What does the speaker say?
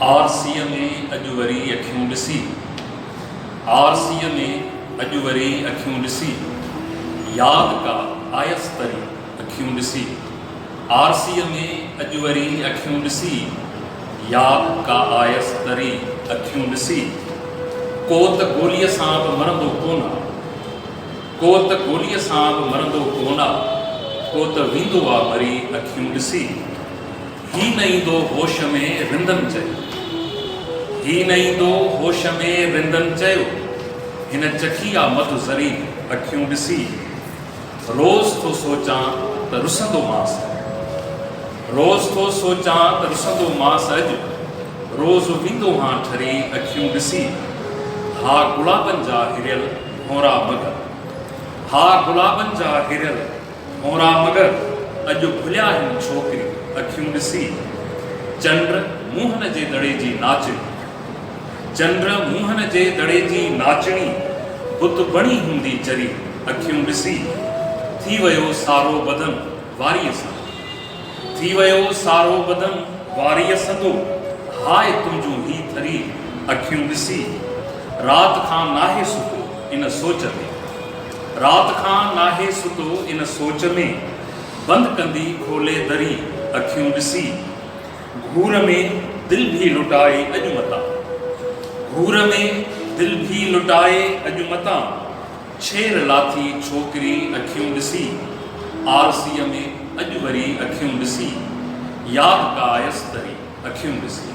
آرسيء ۾ اڄ وري اکيون ڏسي. آرسيء ۾ اڄ وري اکيون ڏسي. ياد ڪا آيس تري اکيون ڏسي. آرسيء ۾ اڄ وري اکيون ڏسي. ياد ڪا آيس تري اکيون ڏسي. ڪو ته گوليء سان به مرندو ڪونه آ. ڪو ته گوليء سان به مرندو ڪونه آ. ڪو ته ويندو آ مري اکيون ڏسي. هي نه ايندو هوش ۾ رندن چيو. هي نه ايندو هوش ۾ رندن چيو. هن چکي آ مڌ ذري اکيون ڏسي. روز ٿو سوچان ته رسندو مانس اڄ. روز ٿو سوچان ته رسندو مانس اڄ. روز ويندو هان ٺري اکيون ڏسي. ها گلابن جا هريل ڀونرا مگر. ها گلابن جا هريل ڀونرا مگر اڄ ڀليا هن ڇوڪري اکيون ڏسي. چنڊ موهن جي دڙي جي ناچڻي. چنڊ موهن جي دڙي جي ناچڻي بت بڻي هوندي چري اکيون ڏسي. ٿي ويو سارو بدن واريء سندو. ٿي ويو سارو بدن واريء سندو. هاء تنهنجون هي ٿري اکيون ڏسي. رات کان ناهي ستو ان سوچ ۾. رات کان ناهي ستو ان سوچ ۾. بند ڪندي کولي دري اکيون ڏسي. گهور ۾ دل ڀي لٽائي اڄ متان. گهور ۾ دل ڀي لٽائي اڄ متان. ڇير لاٿي ڇوڪري اکيون ڏسي. آرسيء ۾ اڄ وري اکيون ڏسي. ياد ڪا آيس تري اکيون ڏسي.